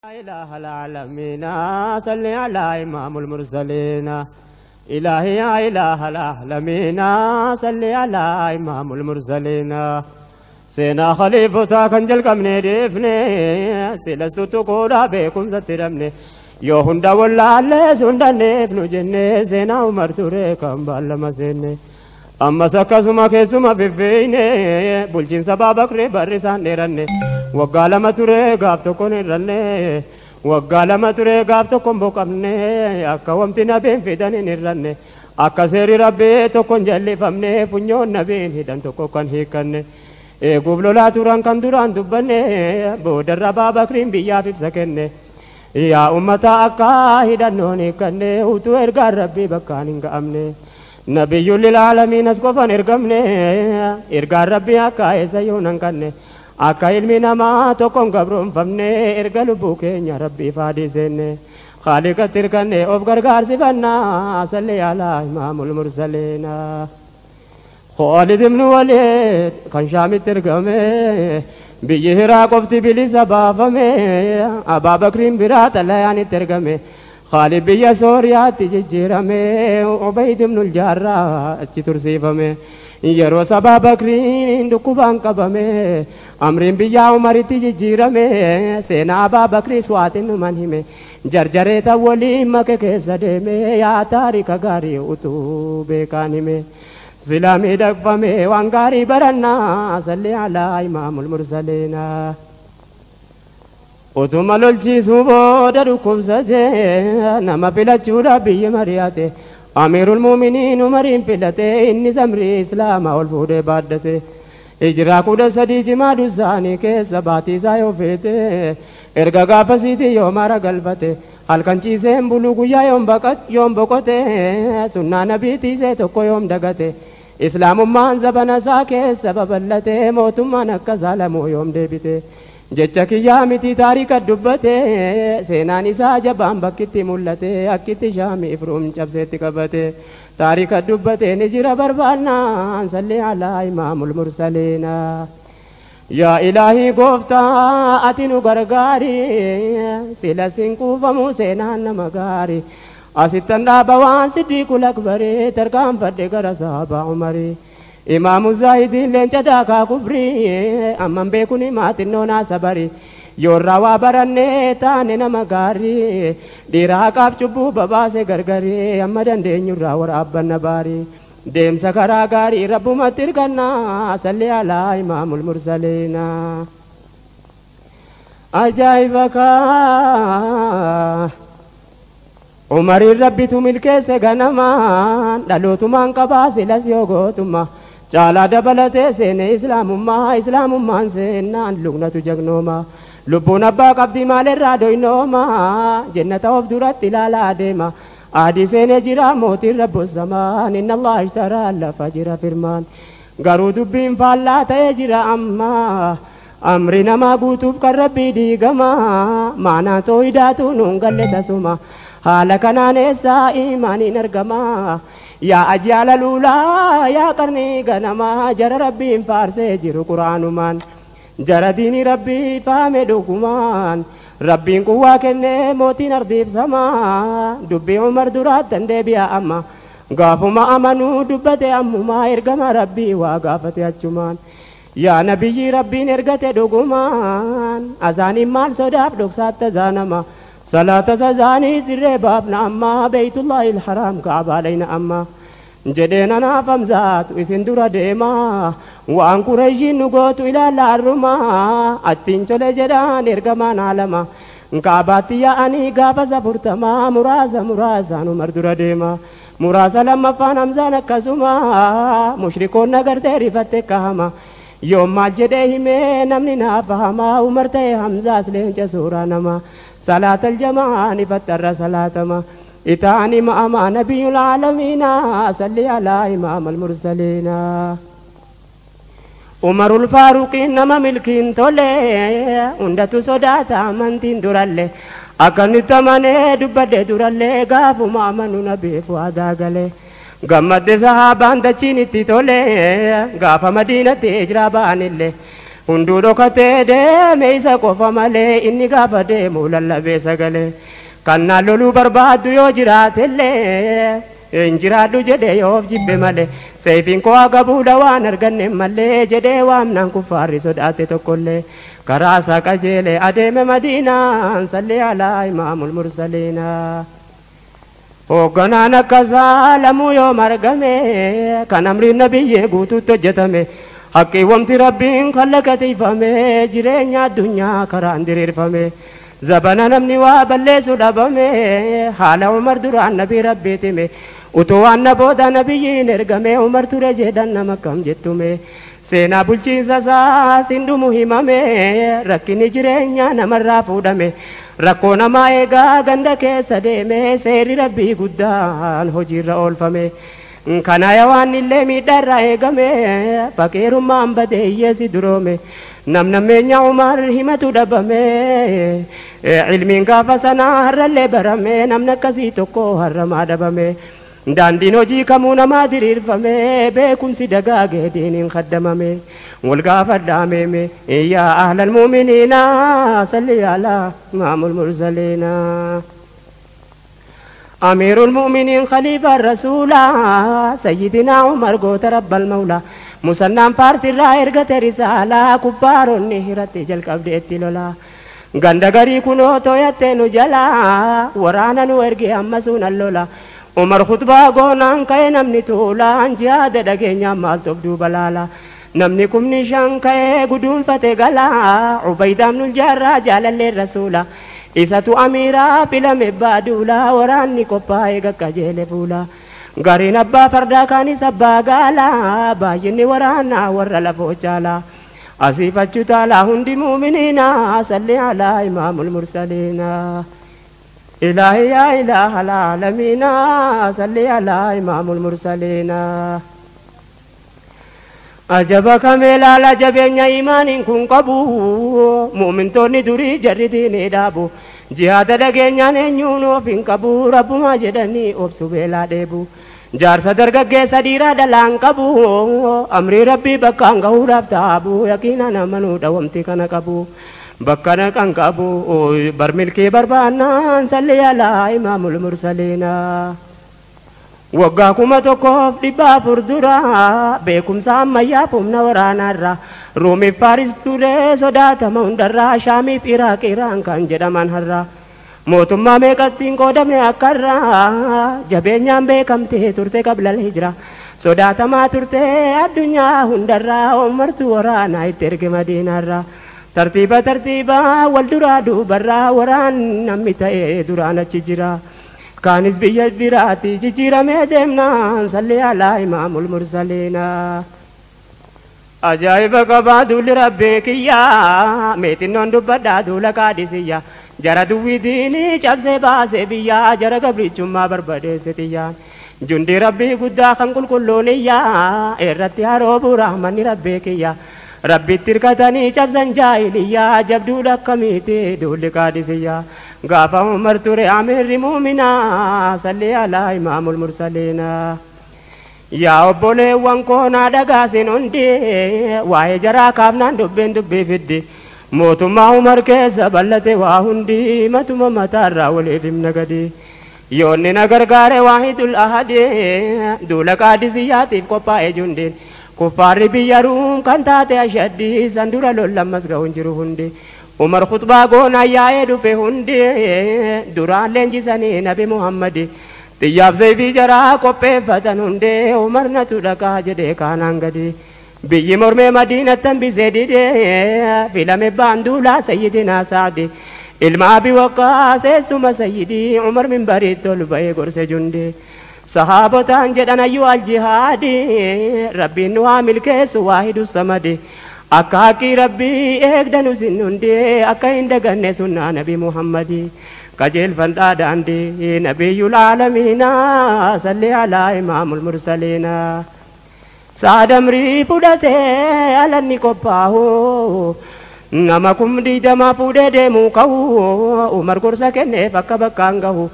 إله العالمين صل على إمام المرسلين إلهي يا إله العالمين صل على إمام المرسلين سينا خليفة كنجل كمني دفني سلسلت تقولا بكم سترمني يو هندا ولا لسندا نفنو جنة سينا عمر توري كم بالما سيني أما سكسما كسما بفيني بلجين سبا بكري برسان نرني وقال ما توري غافتو كون رني وقال ما توري غافتو كون بوكمني أكومتي نبين فداني نرني أكسري ربي تو كون جلي فمني فنيون نبين هدان تو كون هيكني eeguuf lolaa turan kan duraan dubbanne boodarra Abaabakriin biyyaaf ibsa kenne yaa ummata akka hidhannoon hiikkanne utuu ergaan rabbii bakkaan hin ga'amne nabiyyuun lilaalamiin as qofan ergamne ergaan rabbii akka eessayyuu nan kanne akka ilmi namaa tokkoon gabroonfamne erga lubbuu keenya rabbiif haadhi seenne خالقatti hirkanne of gargaarsifannaa salli alaa imaamul mursaliinaa. خالد بن وليد كان شامي ترقمي بيجي هرا قفتي بلي سبافمي أبا بكر برات الله يعني ترقمي خالد بيا سوريا تجيرمي عبيد بن الجراح ترسيفمي يرو سبا بكرين دكوبان قبمي أمرين بيا عمر تجيرمي سينا أبا بكر سواتن منهمي جرجريتا ولي مكة سدمي يا تاريخ غاري أتو بكانمي سلامي دقفمي وانغاري برنا صلي على إمام المرسلين أتوما لولجيسو بودا ركوبسته نما فيلچورا بي مرياته أمير المؤمنين عمرين فيلته إني سمري إسلام والفود بادسه إجرا كودا سدي جمادو ساني كيسا سايو فيته إرغا غافسيتي يوم رغلفته halkan ciiseen bulu guyyaa yoom boqote sunnaa nabii tiisee tokko yoom dagate islaamummaan zabana isaa keessa babal'ate mootummaan akka saalamoo yoom deebite jecha kiyyaa miti taarika dubbate seenaan isaa jabaan bakkitti mul'ate akkitti shaamii ifruum cabseetti qabate taarika dubbate ni jira barbaannaan salli alaa imaamul mursaliina. yaa ilaahii gooftaa ati nu gargaari sila siin kuufamu seenaan nama gaari asittan dhaaba waan siddiiqul akbarii tarkaanfadhe gara sahabaa umarii imaamu zaahidiin leenca daakaa kufrii amman beekun himaa xinnoonaa sabarii yoorraa waa barannee taane nama gaarii dhiira haqaaf cubbuu babaase gargarii amma dandeenyurraa waraabbanna baarii deemsa karaa gaarii rabbumatti hirkannaa salli alaa imaamul mursaliina. Ajaa'iba kaa Umariin rabbitu milkeesse ganamaan dhalootumaan qabaa silas yoo gootummaa caalaa dabalatee seene islaamummaa islaamummaan seennaan lugnatu jagnooma lubbuun abbaa qabdii maalirraa doynooma jennata of duratti ilaalaa deema. Adi seenee jira mootiin rabbu samaan inna Allah ishtaraa lafa jira firmaan garuu dubbiin faallaa ta'ee jira amma amri namaa guutuuf kan rabbii diigama maanaa tooyidaatu nuun galle tasuma haala kanaan eessaa imaaniin argama yaa ajyaala luulaa yaa qarnii ganamaa jara rabbiin faarsee jiru quraanumaan jara diinii rabbii faame dhugumaan rabbiin quwwaa kennee mootiin ardiif samaa dubbii umar duraattan deebi'a amma gaafuma amanuu dubbate ammumaa ergama rabbii waa gaafate achumaan yaa nabiyyi rabbiin ergate dhugumaan azaaniin maal sodaaf dhoksaatti azaanama salaata sazaanii dirree baafna amma beeytullaahi ilharaam kaabaa layna amma jedheen anaaf hamzaatu isin dura deemaa waan qureeshiin nu gootu ilaalla harrumaa attiin tole jedhaan ergamaan haalama kaabaatti yaa'anii gaafa safurtamaa muraasa muraasaan umar dura deema muraasa lammaffaan hamzaan akkasuma mushrikoon agartee rifatte kahama yoom maal jedhee himee namni naaf fahamaa umar ta'e hamzaas leenca suuraa nama salaatal jamaan ifattarra salaatama إتاني مع نبي العالمين صلي على إمام المرسلين عمر الفاروق نما ملكين تولي عندتو صداتا منتين درالي أكن تمني دبد درالي غافو ما منو نبي فوادا غلي غمد صحابان دچينتي تولي غاف مدينة تجربان اللي Hunduu dhokatee deeme isa qofa malee inni gaafa deemu lallabee sagalee. Kannaan loluu barbaaddu yoo jiraatellee hin jiraadhu jedhee yoof jibbe malee. Seefiin koo agabuudha waan arganne malee jedhee waamnaan kuffaarri sodaate tokkollee. Karaa isaa qajeelee adeeme Madiinaan salli alaa imaamul mursaliinaa. Hoogganaan akkasaa lamuu yoom argame kan amriin nabiyyee guutuutti hojjetame. Haqqii wamti rabbiin kallaqateeffame jireenya addunyaa karaan diriirfame. Zabana namni waa balleessu dhabame haala Umar duraan nabii rabbiitime. Utuu waan na booda nabiyyiin ergame Umar ture jedhan nama akkam jettume. Seenaa bulchiinsa isaa sin dhumu himame rakkinni jireenya namarraa fuudhame. Rakkoo namaa eegaa ganda keessa deeme seerri rabbii guddaan hojiirra oolfame. Kana waan illee miidhaarraa eegame faqiirummaan badee hiyyeessi duroome. Namnammeenya Umar himatu dhabame ilmiin gaafa sanaa har'allee barame namni akkasii tokko har'amaa dhabame. Daandiin hojii kamuu namaa diriirfame beekumsi dagaagee diiniin kaddamame. Wal gaafadhaameme yaa ahlal muuminiina salli alaa imaamul mursaliina. أمير المؤمنين خليفة الرسول سيدنا عمر قوت رب المولى مسنن فارس الرائر رسالة كفار النهرة جل قبل لولا غند غري كنو تويتن جلا ورانا نورجي أمسون اللولا عمر خطبة غونان كاي نمني تولا جهاد دغنيا مال تبدو بلالا نمني كم نشان كاي غدوم فتغلا عبيدة بن الجراح جلال الرسول Isatu amiraa filame baaduula waraanni qophaa'ee qaqqajeele fuula. Gariin abbaa fardaa kaanis abbaa gaalaa baay'inni waraanaa warra lafoo caalaa. Asiifachuu taalaa hundi muuminiina salli alaa imaamul mursaliina. Ilaahi yaa ilaaha alaalamiina salli alaa imaamul mursaliina. Ajaba kamee laala jabeenya imaaniin kun qabu muumintoonni durii jarri diinii dhaabu jihaada dhageenyaan eenyuun of hin qabu rabbumaa jedhanii obsu beelaa dheebu jaarsa dargaggeessa dhiiraa dhalaan qabu amrii rabbii bakkaan gahuudhaaf taabu yaqiinaan amanuudha wamti kana qabu bakka naqan qabu barmilkii barbaannaan salli alaa imaamul mursaliina. Waggaa 1400 dura beekumsa ammayyaaf humna waraanaarra Ruumiif Faaris ture sodaatama hundarraa Shaamiif Iraaq Iraan kan jedhaman har'a mootummaa meeqattiin qoodamne akkarraa jabeenyaan beekamtee turte qablal hijra sodaatamaa turte addunyaa hundarraa umartu waraanaa itti erge Madiinaarraa tartiiba tartiiba wal duraa duubarraa waraan namni ta'ee duraan achi jira. Kaanis biyya biraatti jijjiiramee deemnaan salli alaa imaamul mursaliina. Ajaa'iba qabaa duulli rabbii kiyyaa meexinnoon dubbadhaa duula qaadisiyyaa jara duwwii diinii cabsee baasee biyyaa jara gabrichummaa barbadeesse xiyyaan. Jundi rabbii guddaa kan qulqulluun iyyaa irratti haroobu rahmanni rabbii kiyyaa. Rabbitti hirkatanii cabsan jaahiliyyaa jabduudha akkamiiti duulli qaadisiyyaa. Gaafa Umar ture amiirri muuminaa salli alaa imaamul mursaliina. Yaa obboleewwan koonaa dhagaasin hundi waa'ee jaraa kaafnaan dubbiin dubbii fiddi. Mootummaa Umar keessa bal'ate waa hundi matuma mataarraa waliif himna gadi. Yoonni na gargaare waahidul ahadi duula qaadisiyyaatiif qophaa'e jundiin. Kuffaarri biyya Ruum kan taate ashaddi san dura lollammas ga'uun jiru hundi. Umar khutbaa goonaa yaa'ee dhufe hundi duraan leenjisanii nabi Muhammadi. Xiyyaaf zaybii jaraa qopheeffatan hundi Umar natu dhaqaa jedhee kaanaan gadi. Biyyi mormee Madiinatti hambisee didee filame baanduulaa sayyidinaa Saadi. Ilma Abi Waqqaas eessuma sayyidii Umar minbariitti ol ba'ee gorse jundi. Sahaabotaan jedhan ayyuu aljihaadi rabbiin nu haa milkeessu waahidu samadi. Akka haqqii rabbii eegdanu sin hundi akka hin daganne sunnaa nabi Muhammadi. Qajeelfadhaa daandii nabiyyul aalamiina salli alaa imaamul mursaliina. Saadamrii fudhatee alanni qophaa'u nama 20,000 fuudhee deemuu ka'u Umar gorsa kenneef akka bakkaan gahu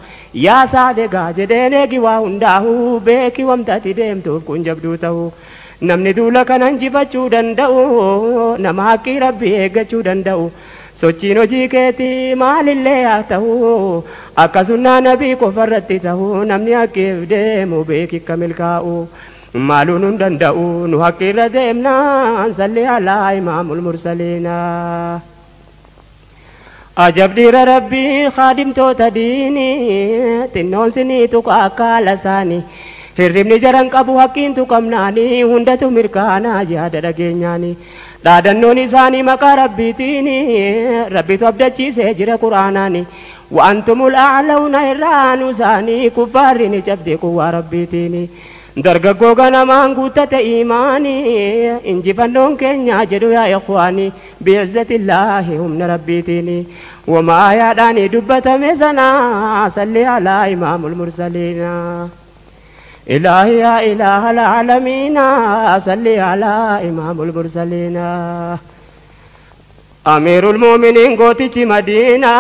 yaa saadegaa jedheen eegi waa hundaahu beeki wamtati deemtuuf kun jabduu ta'u. Namni duula kana injifachuu danda'u nama haqqii Rabbii eeggachuu danda'u. Sochiin hojii keetii maalillee haa ta'u akka sunnaa nabii qofarratti ta'u namni haqqiif deemu beekikka milkaa'u. Maaluun hin danda'u nu haqqiirra deemnaan salli alaa imaamul mursaliinaa. Ajab dhiira Rabbii kaadimtoota diinii xinnoon sinii tuqa akka haala isaanii. Hirribni jaran qabu haqqiin tuqamnaanii hundatu mirkaanaa yaada dhageenyaanii. Dhaadannoon isaanii maqaa Rabbiitiin Rabbitu abdachiisee jira Quraanaani. Wa'antumul a'lawna irraanuu isaanii kuffaarri ni cabde quwwaa Rabbiitiin. Dargaggoo ganamaan guuttate iimaanii injifannoon keenya jedhu yaa ikhwaanii bi'izzatillaahi humna Rabbiitiin. Wama aayaadhaan dubbatame sana salli alaa imaamul mursaliinaa. إلهي يا إله العالمين صل على إمام المرسلين. أمير المؤمنين قوتي مدينة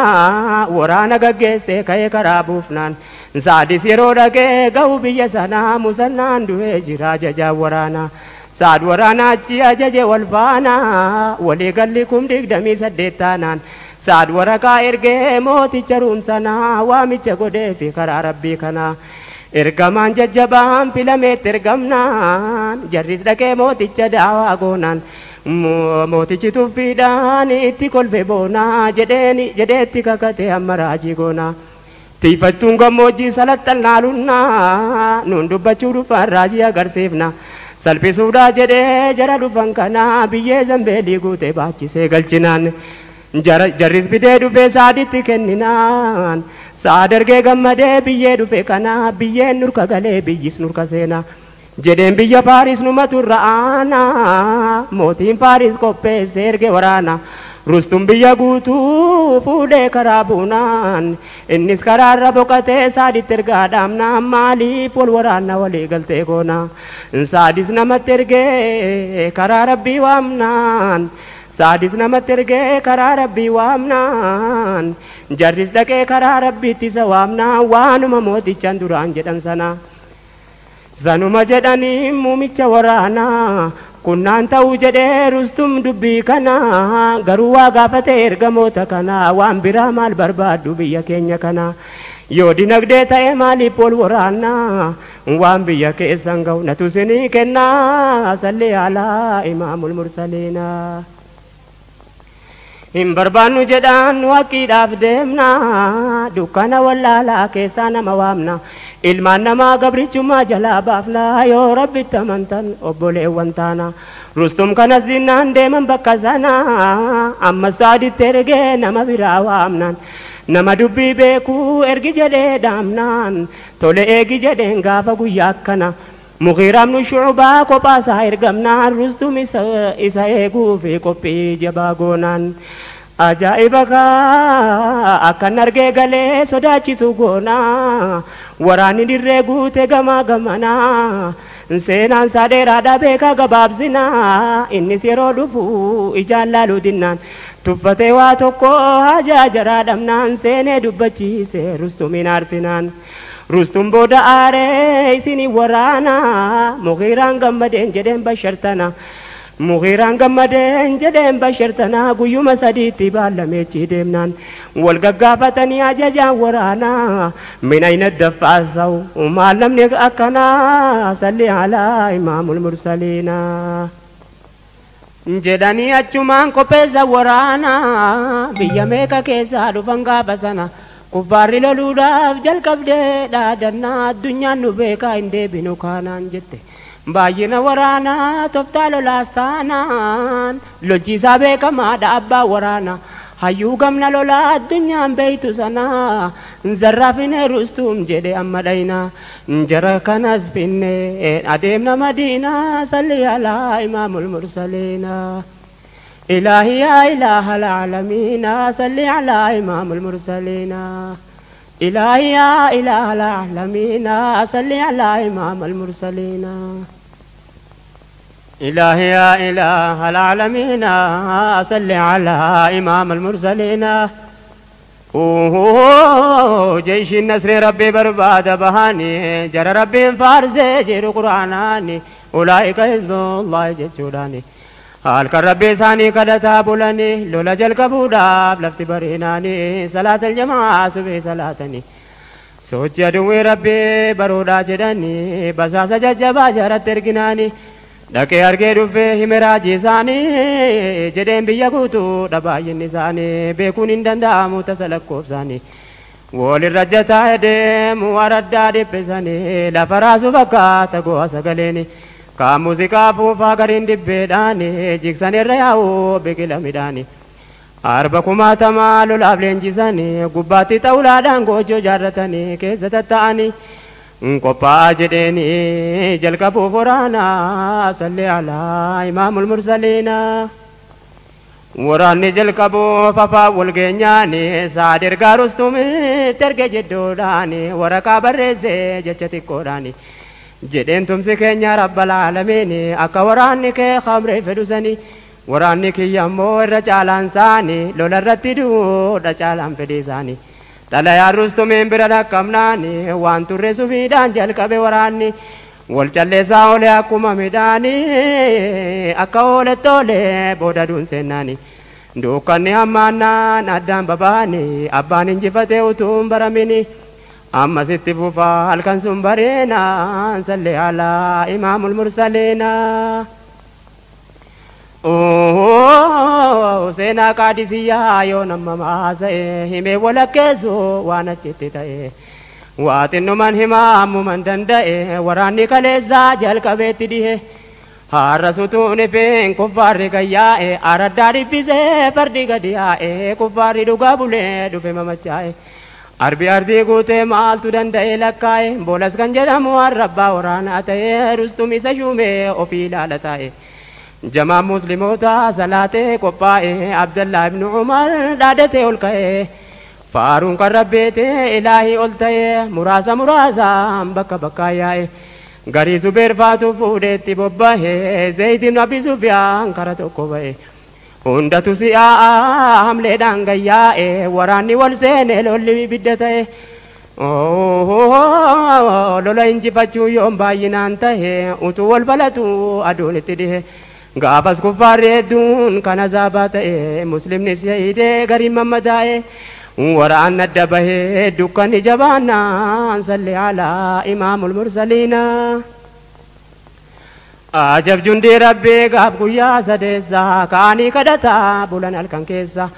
ورانا قجيسي كي كرابوفنان سعد سيرو رقي قو بيا سنا مسنان دوي جرا جا ورانا سعد ورانا جي أجج والفانا ولي قال لكم ديك دمي سديتانان سعد ورقا إرقي موتي چروم سنا وامي چقودي في كرا ربي كنا. Ergamaan jajjabaan filameetti ergamnaan jarris dhaqee mooticha daawaa goonaan mootichi tuffiidhaan itti kolfe boonaa jedheetti kakate amma raajii goonaa. Tiifattuun gammoojjii salaxxannaalunnaa nuun dubbachuu dhufan raajii agarsiifna. Salphisuudhaa jedhee jara dhufan kanaa biyyee zambeelii guutee baachisee galchinaan. Jarris fidee dhufee saaditti kenninaan saad ergee gammadee biyyee dhufe kana biyyeen nurka galee biyyis nurka seenaa. Jedheen biyya Paaris numatu irra aanaa mootiin Paaris qopheesse erge waraana. Rustum biyya guutuu fuudhee karaa buunaan innis karaarra boqotee saaditti ergaa dhaamnaan maaliif wal waraanna walii galtee goona. Saadis namatti ergee karaa Rabbii waamnaan. Saadis namatti ergee karaa Rabbii waamnaan jarris dhaqee karaa Rabbiitti isa waamnaan waanuma mootichaan duraan jedhan sana. Sanuma jedhanii muumicha waraanaa kunnaan ta'uu jedhee Rustum dubbii kana garuu waa gaafate ergamoota kana waan biraa maal barbaaddu biyya keenya kana. Yoo dinagdee ta'e maaliif wal waraannaa waan biyya keessan ga'u natu isinii kennaa salli alaa imaamul mursaliinaa. Hin barbaannu jedhaan nu haqqiidhaaf deemna dukkana wallaalaa keessaa nama waamna ilmaan namaa gabrichummaa jalaa baafna yoo Rabbitti amantan obboleewwan taana. Rustum kanas dinnaan deeman bakka sana amma saaditti ergee nama biraa waamnaan nama dubbii beekuu ergi jedhee dhaamnaan tole eegi jedheen gaafa guyyaa akkana. Mugiiraamnu shucubaa kophaasaa ergamnaan Rustum isa eeguu fi qophii jabaa goonaan. Ajaa'iba kaa akkan argee galee sodaachisu goonaa waraanni dirree guute gamaa gamanaa seenaan isaa dheeraadhaa beekaa gabaabsinaa innis yeroo dhufu ijaan laaluu dinnaan tuffatee waa tokko hajaa jaraa dhabnaan seenee dubbachiise Rustumiin aarsinaan. Rustum booda aaree isinii waraana Mugiiraan gammadeen jedheen bashartana. Mugiiraan gammadeen jedheen bashartana guyyuma sadiitti baallameechi deemnaan wal gaggaafatanii ajajaan waraana min ayna daffaasawu maal namni akkanaa salli alaa imaamul mursaliinaa. Jedhanii achumaan qopheessa waraana biyya meeqa keessaa dhufan gaafa sana. Kuffaarri loluudhaaf jalqabdee dhaadannaa addunyaan nu beekaa hin deebinu kaanaan jette. Baay'ina waraanaa tooftaa lolaas taanaan lolchiisaa beekamaadha abbaa waraanaa. Hayyuu gamna lolaa addunyaan beeytu sanaa zarraafine Rustum jedhe amma dhayinaa. Jara kanas finne adeemna Madiinaa salli alaa imaamul mursaliinaa. إلهي يا إله العالمين صل على إمام المرسلين. إلهي يا إله العالمين صل على إمام المرسلين. إلهي يا إله العالمين صل على إمام المرسلين. جيش النصر ربي برباد بهاني جرى ربي فارس جير قرآناني. Ulaa'ika hizbullahi jechuudhaani. Halkan rabbii isaanii kadhataa bulanii lola jalqabuudhaaf lafti bariinaanii salaatal jamaa subii salaatanii. Sochii aduwwii rabbii baruudhaa jedhanii basaasa jajjabaa jaratti erginaanii dhaqee argee dhufee hime raajii isaanii jedheen biyya guutuudha baay'inni isaanii beekuun hin danda'amu tasa lakkoofsaanii. Walirra jataa deemu araddaa dhiphisanii lafa raasu fakkaata go'a sagaleeni. Kaan muuziqaa afuufaa gariin dibbeedhaani jigsan irra yaa'u biqila midhaani. Arba kumaatamaa lolaaf leenjisanii gubbaatti xawulaadhaan goojjoo jaarratanii keessa tatta'anii qophaa'aa jedheeni jalqabuuf waraanaa salli alaa imaamul mursaliinaa. Waraanni jalqabuuf afaan wal geenyaani saad ergaa rustumitti erge jeddoodhaani waraqaa barreessee jecha xiqqoodhaani. Jedheen tumsi keenya rabbal aalamiin akka waraanni kee khamree fedhusanii waraanni kiyya immoo irra caalaan isaanii lola irratti duudha caalaan fedhii isaanii. Xalayaan rustumiin bira dhaqqabnaani waan turre subiidhaan jalqabe waraanni wal calleessaa oole akkuma midhaanii akka ooletti oole booda duun seennaani. Dukkanni hammaannaan addaan babaani abbaan injifatee utuu hin baramini. Ammasitti fufaa halkan sun bareenaan salli alaa imaamul mursaliinaa. Seenaa qaadisiyyaa yoo nama maasa'e himee walakkeessu waan achitti ta'e. Waa xinnuman himaa ammuman danda'e waraanni kaleessaa jalqabeetti dhihe. Har'a sutuun ifeen kuffaarri gayyaa'e araddaa dhibbisee fardi gadi yaa'e kuffaarri dhugaa bulee dhufe mamachaa'e. Arbi ardii guutee maaltu danda'e lakkaa'e boolas kan jedhamu harrabbaa waraanaa ta'e rustum isa shuumee ofii ilaala taa'e. Jamaan musliimoota salaatee qophaa'e Abdallaa ibnu Umar dhaadatee ol ka'e. Faaruun kan rabbeetee ilaahii ol ta'e muraasa muraasaan bakka bakkaa yaa'e. Garii Zubeer faatu fuudheetti bobba'e Zayd ibn Abi Sufyaan kara tokko ba'e. Hundatu si'aa hamleedhaan gayyaa'e waraanni wal seene lolli ibidda ta'e. Lola injifachuu yoom baay'inaan ta'e utuu wal balatu aduun itti dhihe. Gaafas kuffaarri hedduun kan azaabaa ta'e muslimni shahiidee gariin mammadaa'e. Waraan adda bahee dukkanni jabaannaan salli alaa imaamul mursaliinaa. Ajab jundii rabbii gaaf guyyaa sadeessaa kaanii kadhataa bulan halkan keessa.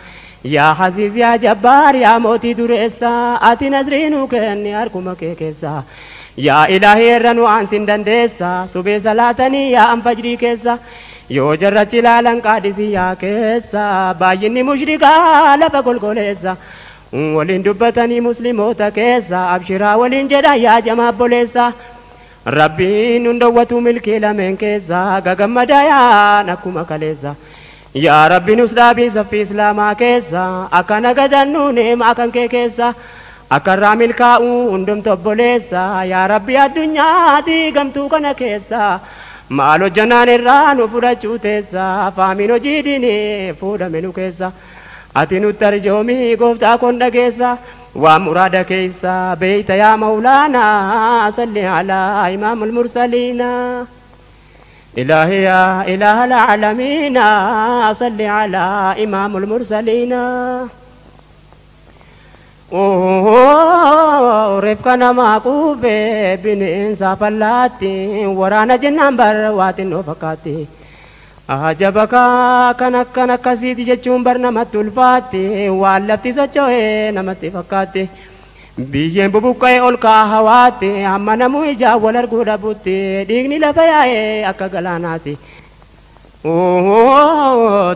Yaa Aziiz yaa Jabbaar yaa mootii dureessaa ati nasrii nuu kenni harkuma kee keessa. Yaa Ilaahii irra nu aansin dandeessa suphee salaatanii yaa anfajrii keessa. Yoo jarrachi ilaalan qaadisiyyaa keessa baay'inni mushrikaa lafa golgoleessa. Waliin dubbatanii musliimoota keessa abshiraa waliin jedhan yaa jamaa obboleessa. Rabbiin nun dawwatu milkii lameen keessa gagammadaa yaan akkuma kaleessa. Yaa Rabbi nus dhaabii saffii islaamaa keessa akka nagadannu neema kan kee keessa. Akka irraa milkaa'u hundumtu obboleessa yaa Rabbi addunyaa diigamtuu kana keessa. Maal hojjannaan irraa nu fudhachuu teessa faamiin hojii diinee fuudhame nu keessa. Ati nutti arjoomii gooftaa kon dhageessa waan muraada keessa beeyta yaa mawlaanaa salli alaa imaamul mursaliinaa. Ilaahi yaa ilaahal aalamiinaa salli alaa imaamul mursaliinaa. Reefka namaa quufee bineensa fallaatti waraana jennaan bar waa xinnoo fakkaatti. Ajaba kan akkan akkasiiti jechuun bar namatti ulfaatti waan lafti socho'ee namatti fakkaatti. Biyyeen bubuqqa'ee ol ka'a hawaatti hamma namuu ijaan wal arguu dhabutti dhiigni lafa yaa'ee akka galaanaati.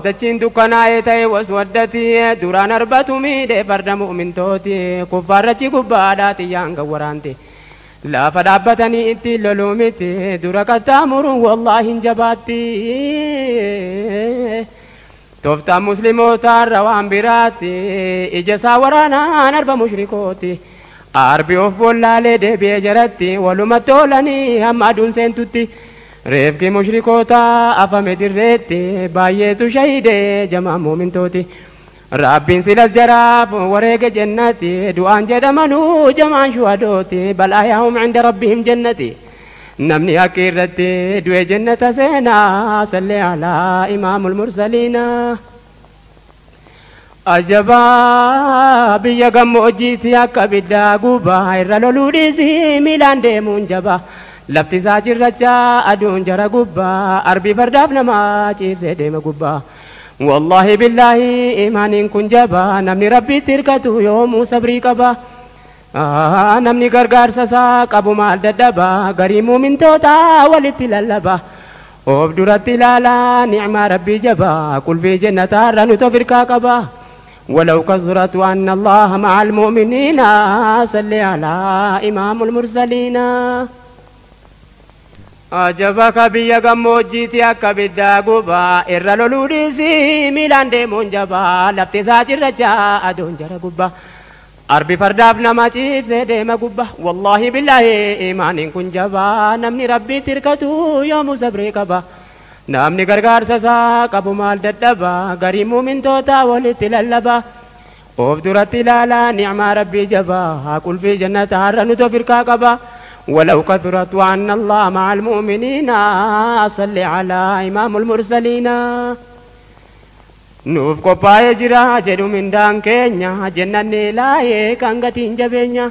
Dachiin dukkanaa'ee ta'e waswaddati duraan arbatu miidhee farda mu'mintooti kuffaarrachi gubbaadhaa xiyyaan gawwaraanti. Lafa dhaabbatanii ittiin loluu miti dura qaxxaamuruun wallaahi hin jabaatti. Tooftaan musliimootaarra waan biraatti ija isaa waraanaan arba mushrikooti. Arbi of wallaalee deebi'ee jaratti walumatti oolanii hamma aduun seentutti. Reefki mushrikootaa afame dirreetti baay'eetu shahiidee jamaa muumintooti. Rabbiin silas jaraaf wareege jennati du'aan jedhamanuu jamaan shuhadooti bal ayaahum cinda rabbihim jannati. Namni haqqi irratti du'e jannata seenaa. Salli alaa imaamul mursaliina. Ajabaa, biyya gammoojjiitti akka biddaa gubaa irra loluu dhiisii miilaan deemuun jabaa. Lafti isaa cirracha, aduun jara gubbaa, arbi fardaaf namaa ciibsee deema gubbaa. Wallaahi billaahi, imaaniin kun jabaa. Namni rabbiitti hirkatu yoomuu sabrii qaba. Namni gargaarsa isaa qabu maal dadhabaa? Garii muumintoota walitti lallaba. Of duratti ilaalaa ni'maa rabbii jabaa, qulfii jannataarra nuti of hirkaa qaba. ولو كثرت وأن الله مع المؤمنين. صل على إمام المرسلين. Ajabaka, biyya gammoojjiitti akka biddaa gubaa irra loluu dhiisii miilaan deemuun jabaa. Lafti isaa cirracha, aduun jara gubbaa, arbi fardaaf nama ciibsee deema gubbaa. Wallaahi billaahi, imaaniin kun jabaa. Namni rabbiitti hirkatu yoomuu sabrii qaba. Namni gargaarsa isaa qabu maal dadhabaa? Garii muumintoota walitti lallaba. Of duratti ilaalaa ni'maa rabbii jabaa, qulfii jannata har'a nuti of hirkaa qaba. ولو كثرت وأن الله مع المؤمنين. صل على إمام المرسلين. Nuuf qophaa'ee jira jedhu mindaan keenya, jennanni laayee kan gatiin jabeenya.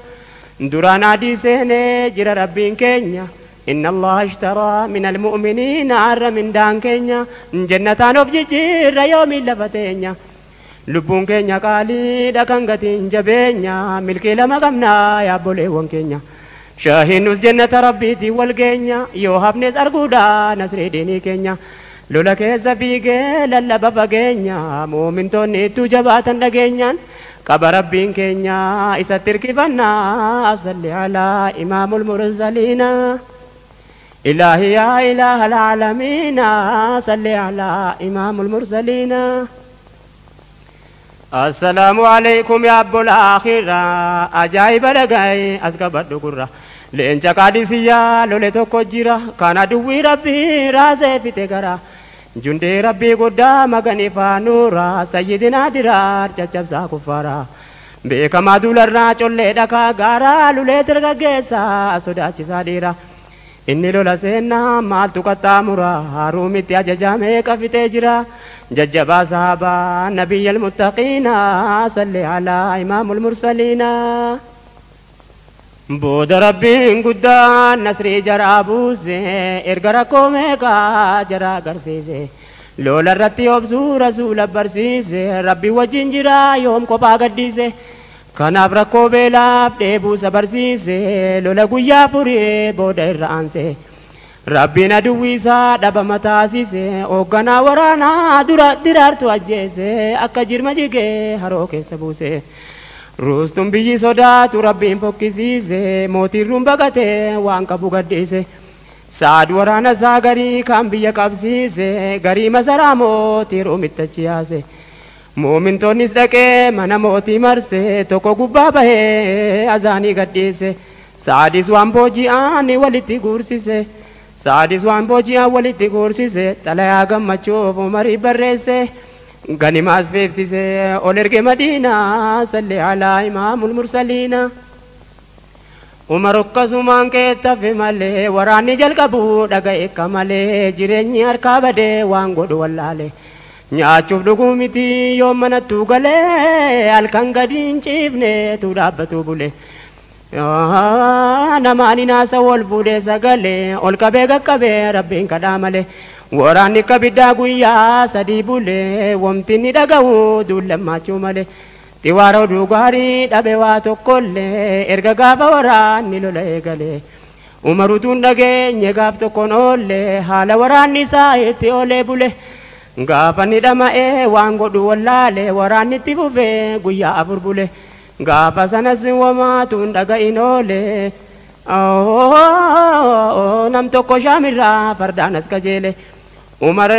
Duraan adii seenee jira rabbiin keenya. إن الله اشترى من المؤمنين. Arra mindaan keenya jannataan of jijjiirra yoomiin lafa teenya. Lubbuun keenya qaaliidha kan gatiin jabeenya. Milkii lama qabnaa yaabboleewwan keenya. Shaahinus jannata rabbiitiin wal geenya, yoo hafnes arguudha nasrii diinii keenya. Lola keessa fiigee lallaba fageenya, muumintoonni ittuu jabaatan dhageenyaan qaba rabbiin keenya isatti hirkifannaa. Salli alaa imaamul mursaliina. إلهي يا إله العالمين، صل على إمام المرسلين. السلام عليكم يا أبو الآخرة. أجايب لقاي أسكبت قرة. Leenca Qaadisiyyaa lole tokko jira, kan aduwwii rabbii raasee fite gara. Jundee rabbii guddaa maganiifaa nuura, sayyidinaa diraar caccabsaa kuffaara. Beekamaa dularraa collee dhakaa gaaraa, lulee dargaggeessaa sodaachisaa dhiira. Inni lola seennaa maaltu qaxxaamura? Haruumitti ajajamee qafitee jira. Jajjabaa sahabaa nabiyyal muttaqiina, salli alaa imaamul mursaliina. Booda rabbiin guddaan nasrii jaraa buuse, erga rakkoo meeqaa jaraa agarsiise. Lola irratti obsuu rasuula barsiise, rabbi wajjin jira yoom kophaa gaddiise. Kanaaf rakkoo beelaaf dheebuusa barsiise, lola guyyaa furii booda irra aanse. Rabbiin aduwwiisaa dhabama taasise, hoogganaa waraanaa dura diraartu ajjeese, akka jirma jigee haroo keessa buuse. Ruustuun biyyi sodaatu rabbiin fokkisiise, mootiin ruun baqatee waan qabu gadhiise. Saad waraana isaa garii kan biyya qabsiise, garii masaraa mootii ruumitti achi yaase. Muumintoonnis dhaqee mana mootii marse, tokko gubbaa bahee azaanii gadhiise. Saadis waan booji'aan walitti guursise. Saadis waan booji'aan walitti guursise, xalayaa gammachuuf umarii barreesse. Ganimaas beeksise, ol erge Madiinaa. Salli alaa imaamul mursaliina. Umar akkasumaan keettafe malee, waraanni jalqabu dhaga'e akka malee, jireenyi harkaa badee waan godhu wallaale. Nyaachuuf dhuguu miti, yoo manattuu galee halkan gadi hin ciifne tu dhaabbatu bule. Namaan hinaasa wal fuudhee sagalee ol qabee qaqqabee rabbiin kadhaa malee. Waraanni akka biddaa guyyaa 3 bulee, wamti inni dhaga'u duullammaachuu malee. Xiwaara oduu gaarii dhabe waa tokkollee, erga gaafa waraanni lola eegalee. Umarutuun dhageenye gaaf tokkoon oollee, haala waraanni isaa itti oolee bule. Gaafa ni dhama'ee waan godhu wallaale, waraanni itti fufee guyyaa 4 bule. Gaafa sanas wamaatuun dhaga'in oole. Nam tokko shaamirraa fardaan as qajeele. Umar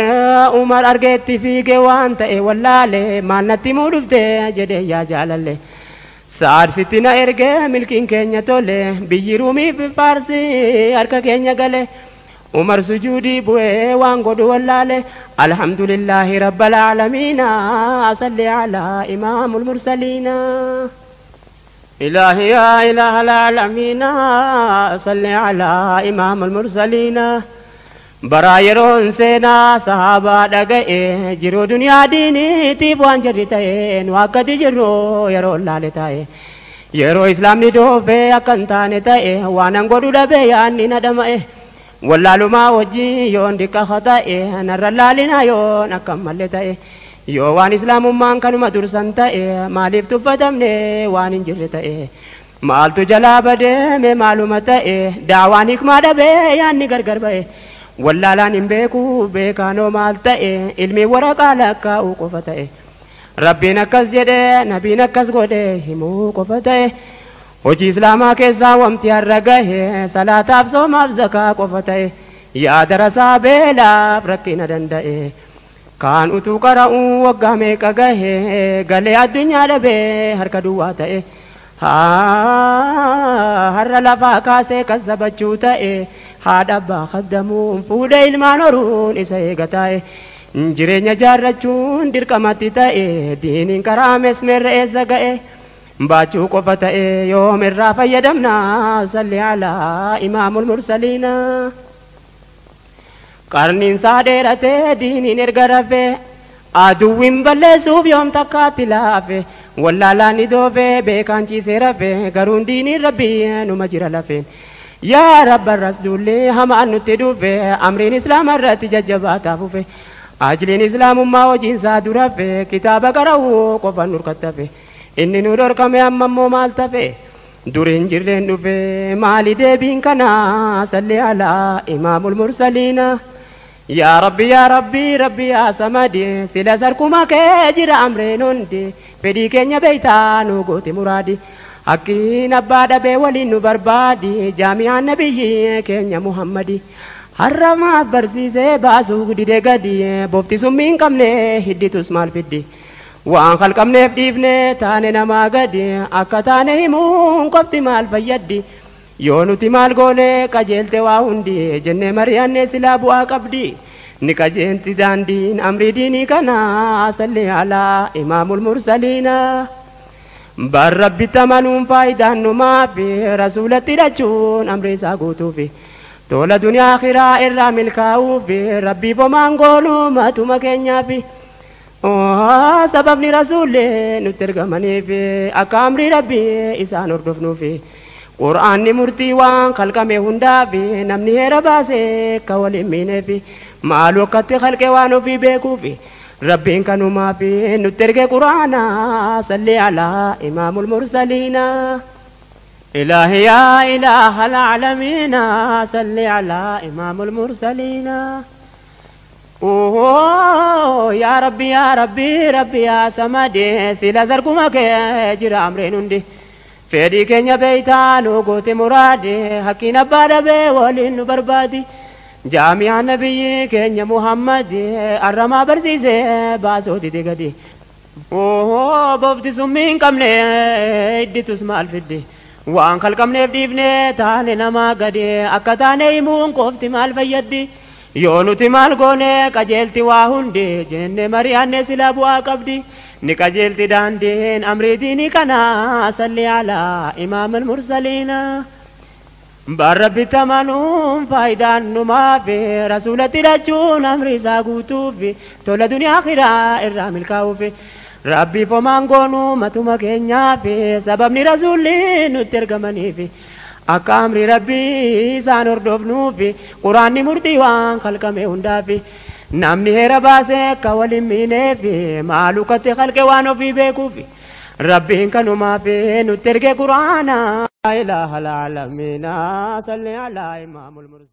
Umar argeetti fiigee waan ta'e wallaale, maal natti himuu dhufte jedhee yaa jaalalle. Saad sitti na ergee, milkiin keenya tole, biyyi ruumiif faarsi harka keenya gale. Umar sujuudii bu'ee waan godhu wallaale. Alhamdulillahi rabbil aalamiina, salli alaa imaamul mursaliina. إلهي يا إله العالمين صل على إمام المرسلين برايرون سينا صحابة دقائي جرو دنيا ديني تيبوان جريتين وقت جرو يرو لالتاي يرو إسلام ندوفي أكنتاني تاي وانا نقول لبياني ندمائي واللالو ما وجي يون ديكا خطائي نرى لالنا يون أكمل تاي yoo waan islaamummaan kanuma dursan ta'e maaliif tuffatamne waan hin jirre ta'e maaltu jalaa badeeme maaluma ta'e daawaan hikmaa dhabee yaanni gargar ba'e wallaalaan hin beeku beekaanoo maal ta'e ilmi waraqaa lakkaa'uu qofa ta'e rabbiin akkas jedhe nabiin akkas godhe himuu qofa ta'e hojii islaamaa keessaa wamti har'a gahe salaataaf soomaaf zakaa qofa ta'e yaa darasaa beelaaf rakkina danda'e Kaan utuu qara'uu waggaa meeqa gahe galee addunyaa dhabee harka duwwaa ta'e har'a lafaa kaasee kassabachuu ta'e haadha abbaa khaddamuun fuudhee ilmaan horuun isa eega taa'e jireenya jaarrachuun dirqamatti ta'e diiniin karaa mesmeerra eessa ga'e baachuu qofa ta'e yoomirraa fayyadamna salli alaa imaamul mursaliina. Qarniin isaa dheeratee diiniin erga rafee aduwwiin balleessuuf yoom takkaatti laafe wallaalaan ni doofee beekaan ciisee rafee garuun diiniin rabbii numa jira lafeen yaa rabba irras duullee hamaan nutti dhufe amriin islaama irratti jajjabaataa fufe ajliin islaamummaa hojiinsaa durafe kitaaba qara'uu qofaan nurkattafe inni nu dhorkame amma immoo maal tafe duriin jirreen dhufe maali deebiin kanaa salli alaa imaamul mursaliina. يا ربي يا ربي ربي يا سمدي سلا سركما كجرا أمرين هندي فدي كنيا بيتا نوغوتي مرادي حقين أبادا بولي نبربادي جامع النبي كنيا محمدي حرم برسيسة باسوق دي دغدي بوفتي سمين كمني هدي تسمال فدي وان خلقمني فديفني تاني نما غدي أكا تاني همون قفتي مال فيدي yoo nuti maal goone qajeelte waa hundi jennee mari'anne silaa bu'aa qabdi ni qajeelti daandiin amrii diinii kana salli alaa imaamul mursaliina. Bar rabbitti amanuun faayidaan numaafi rasuulatti hidhachuun amrii isaa guutuufi tola duniyaa akhiraa irraa milkaa'uufi rabbiif homaan goonuu matuma keenyaafi. Sababni rasuullee nutti ergamaniifi akka amrii rabbii isaan hordofnuufi. Qur'aanni murtii waan kalqame hundaafi namni heera baasee akka waliin miineefi maaluu akkatti kalqe waan ofii beekuufi rabbiin kanumaafi nutti erge qur'aana salli alaa imaamul mursaliina. إلهي يا إله العالمين صل على إمام المرسلين. أوه يا ربي يا ربي ربي يا سمدي سلا سركما كجرا أمرين هندي fedhii keenya beeytaa nu goote muraadi hakkiin abbaa dhabee waliin nu barbaadi jaami'aa nabiyyi keenya muhammadi arramaa barsiisee baasoo dide gadi bofti summii hin qabne idditus maal fiddi waan kalqamneef dhiifne taane namaa gadi akka taane himuun qofti maal fayyaddi yoo nuti maal goone qajeelti waa hundi jenne mari'anne silaa bu'aa qabdi ni qajeelti daandiin amrii diinii kana salli alaa imaamul mursaliina. Bar rabbitti amanuun faayidaan numaafi rasuulatti hidhachuun amrii isaa guutuufi tola duniyaa akhiraa irraa milkaa'uufi rabbiif homaan goonuu matuma keenyaafi sababni rasuulli nutti ergamaniifi akka amrii rabbii isaan hordofnuufi quraanni murtii waan kalqame hundaafi namni heera baasee akka waliin miineefi maaluu katti kalqe waan ofii beekuufi rabbiin kanumaafi nutti erge quraana. إله العالمين صل على إمام المرسلين.